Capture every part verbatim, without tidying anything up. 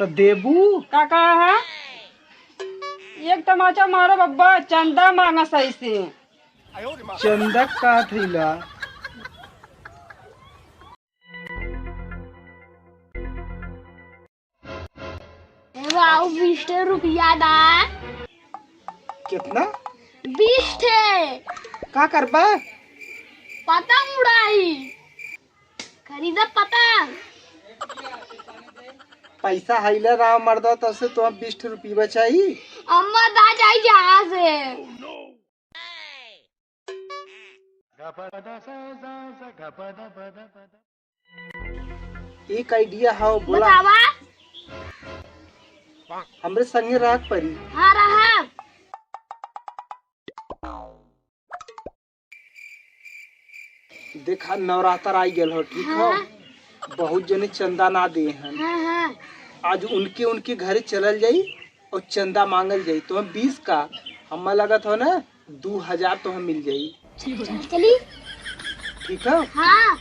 तो देबू? का कहा है? एक तमाचा मारो बब्बा, चंदा मांगा सही से। चंदा का थैला? ए बाबू, बीस ठे रुपया दा। कितना? बीस ठे। का करबा? पतंग उड़ाई। खरीदा पतंग। पैसा हइले रहा मर्दा, तब से तो हम बीस ठे रुपया बचाई। अम्मा दा जाई जहाज से। एक idea है, बोला। बतावा। हमरे संगे रह परी। हाँ, रहा। देखा, नवरात्र आई गल हो, ठीक हो? हाँ। बहुत जने चंदा ना दे हैं। हाँ, हाँ। आज उनके, उनके घरे चलल जाई और चंदा मांगल जाई। तो हम बीस का, हमें लगत हो ना, दू हजार तो हम मिल जाई। चल, चली। ठीक है? हाँ।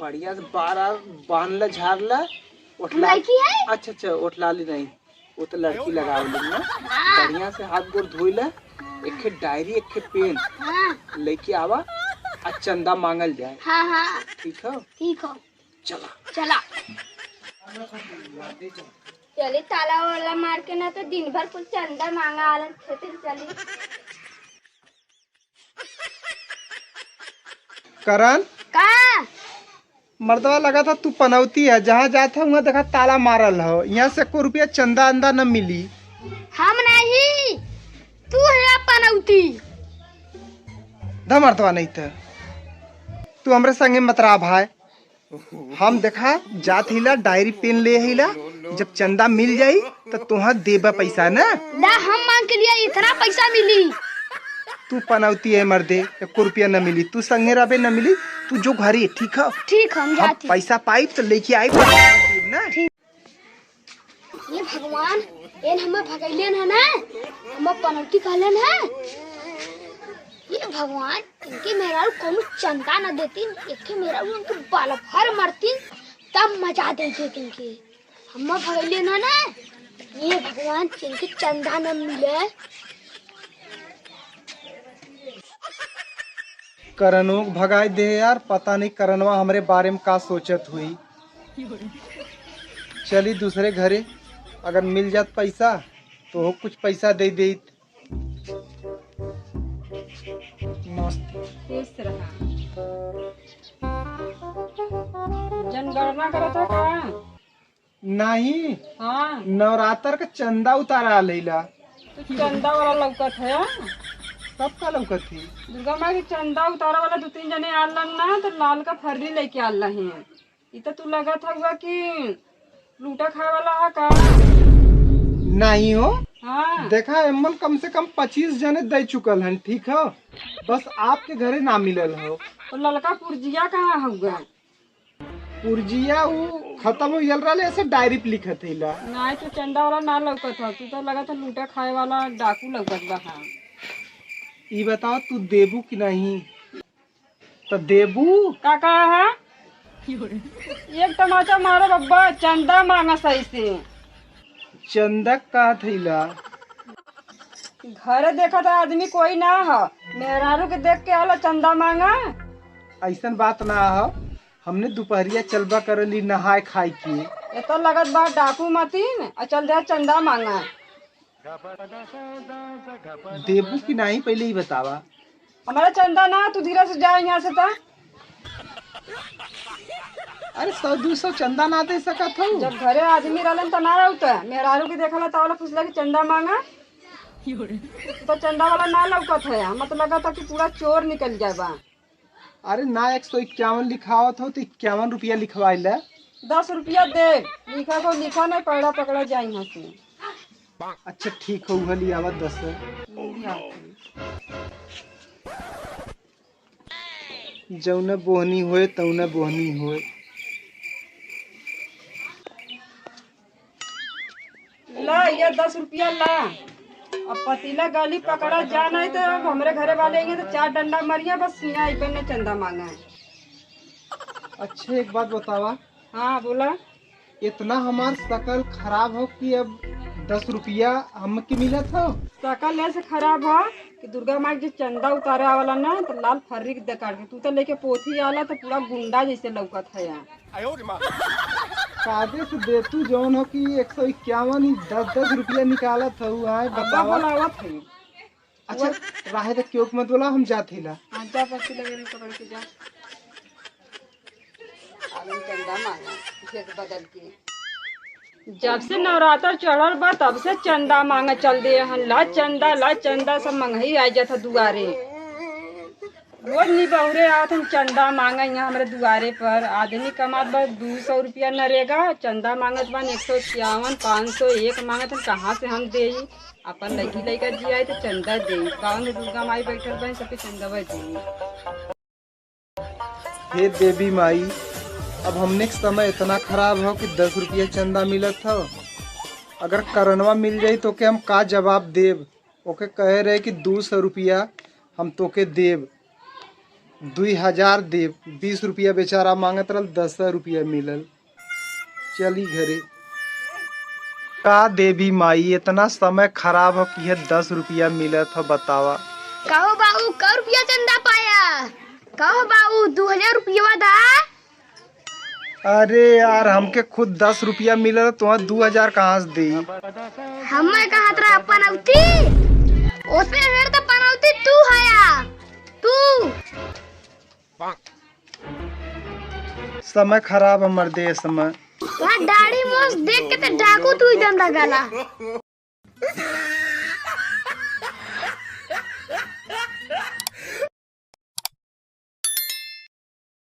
बढ़िया से बार बार बांध ला, झाड़ ला, उठला। लड़की है? अच्छा, अच्छा, उठला ली नहीं, वो तो लड़की लगावे ली ना। हाँ। बढ़िया से हाथ गोड़ धोई ला, एक ठे डायरी, एक ठे पेन हाँ। लेके आवा, आ चंदा मांगल जाए। हाँ, हाँ। ठीक है? ठीक हो। चला। चला। चली ताला वाला मार के ना तो दिन भर कुल चंदा मांगा आलन, खेते चली। करण? का? मर्दवा लगा था तू पनौती है, जहाँ जात है वहाँ देखा ताला मारल हो, यहाँ से एको रुपया चंदा अंदा न मिली। हम नहीं, तू है पनौती। ध मर्दवा नहीं तो तू हमरे संगे मत रहा भाई। हम देखा जात हिला, डायरी पेन ले हिला, जब चंदा मिल जाई तो तुहा देबा पैसा ना। ना, हम मांग के लिए इतना पैसा मिली। तू पनौती है मर्दे, एको रुपया न मिली, तू संगे रहबे न मिली, तू जो घरे, ठीक है? ठीक, हम हम जाती। पैसा पाई तो लेके आई ना। ठीक। ये भगवान, एन हमें भगैलेन है ना, हमें पनौती कहलेन है। ये भगवान, इनके मेहरारू कौनो चंदा न देतीन, एक मेहरारू इनके बाल भर मरतीन, तब मजा देते इनके। हमें भगैलेन है ना, ये भगवान, इनके चंदा न मिले। करनो के भगाई दे यार, पता नहीं करनवा हमरे बारे में का सोचत हुई। चली दूसरे घरे, अगर मिल जात पैसा तो हो कुछ पैसा दे देत। मस्त। खुश रहा। जनगणना करत हो का? नहीं। हाँ। नवरात्र का चंदा उतारा लेला। तो चंदा वाला लौकत है। कब का लौकत थी? दुर्गा माँ के चंदा उतारा वाला दो तीन जने आलन ना, तो लाल का फर्री लेके आल रही हैं। ई तो तू लगत हउआ कि लूटा खाए वाला है का? नहीं हो। हाँ। देखा, एमन कम से कम पच्चीस जने दे चुकल हन, ठीक हो? बस आपके घरे ना मिलल हो। तो ललका पुर्जिया कहाँ हउआ? पुर्जिया उ खत्म हो गल रहले, ऐसे डायरी पे लिखत है ला। नहीं, तू चंदा वाला ना लौकत हो, तू तो लगत है लूटा खाए वाला डाकू लौकत बा। हाँ। ई बताओ, तू देबू कि नहीं? तो देबू? का कहा है? एक तमाचा मारो बब्बा, चंदा मांगा सही से। चंदा का थैला? घर देखा था आदमी कोई ना हो, मेहरारू के देख के आला चंदा मांगा। ऐसन बात ना हो, हमने दोपहरिया चलबा करली नहाए खाए के। ये तो लगत बा डाकू मतीन, और चल दे चंदा मांगा। देबू कि नाही, पहिले ई बतावा। हमारा चंदा ना, तू धीरे से जा यहाँ से। तो अरे, सौ दू सौ चंदा ना दे सकत हो? जब घरे आदमी रहलन त ना रहू त मेहरारू के देखला त वाला पूछला कि चंदा मांगा। तो चंदा वाला ना लौकत है, हम तो लगा था कि पूरा चोर निकल जाए बा। अरे ना, एक सौ इक्यावन लिखावत हो तो इक्यावन रुपया लिखवाई ले। दस रुपया दे, लिखा को लिखा नहीं, पकड़ा पकड़ा जाए यहाँ से। अच्छा ठीक हो, उहे लियावा दस। जौने बोहनी होए तौने बोहनी होए। ला, ये दस रुपया ला। अब पतीला गाली पकड़ा जा नहीं तो अब हमरे घरे वाले आएंगे तो चार डंडा मरिया, बस सिया एक बार ने चंदा मांगा है। अच्छा, एक बात बतावा। हाँ, बोला। इतना हमार शकल खराब हो कि अब दस रुपया हमके मिलत हो? शकल ऐसे खराब हो कि दुर्गा माई के जो चंदा उतारे वाला ना, तो लाल फर्री के देखाड़ के, तू तो लेके पोथी आला तो पूरा गुंडा जैसे लौकत है यहाँ। कायदे से दे तू, जौन हो कि एक सौ इक्यावन ही दस दस रुपया निकालत हो, आए अब बतावा। बोलावत है। अच्छा, राहे तो क्यों मत बोला, हम जात हिला। हाँ, जा, पर्ची लगे रही, पकड़ के जा। आलम चंदा मांगा, भेष बदल के। जब से नवरात्र चढ़ल बा, तब से चंदा मांगे चल दे हन। ला चंदा, ला चंदा, सब मंगही आ जात ह दुआरे। रोज निबहुरे आवत हन चंदा मांगे यहाँ हमरे दुआरे पर। आदमी कमात बा दू सौ रुपया नरेगा, चंदा मांगत बा एक सौ इक्यावन, पाँच सौ, एक मांगत हन, कहाँ से हम देई? अपन लड़की लड़का जी आई तो चंदा देई। गाँव में दुर्गा माई बैठल बा, सबके चंदवा देई। हे देवी माई, अब हमने के समय इतना खराब हो कि दस रुपया चंदा मिलत हो। अगर करनवा मिल जाई तो के हम का जवाब देब? ओके कहे रहे कि दू सौ रुपया हम तोके देब, दुई हजार देब, बीस रुपया बेचारा मांगत रहल, दस रुपया मिलल। चली घरे। का देवी माई, इतना समय खराब हो कि है दस रुपया मिलत हो, बतावा। कहो बाऊ, कै रुपया चंदा पाया? कहो बाऊ, दू हजार रुपया दा। अरे यार, हमके खुद दस रुपया मिलल, तोहर दू हजार कहाँ से देई? हमें कहत रहा पनौती, ओसे हेर तो पनौती तू हया, तू। समय खराब है मर्दे, समय। तोहार दाढ़ी मोछ देख के तो डाकू तू ही दम लगाला।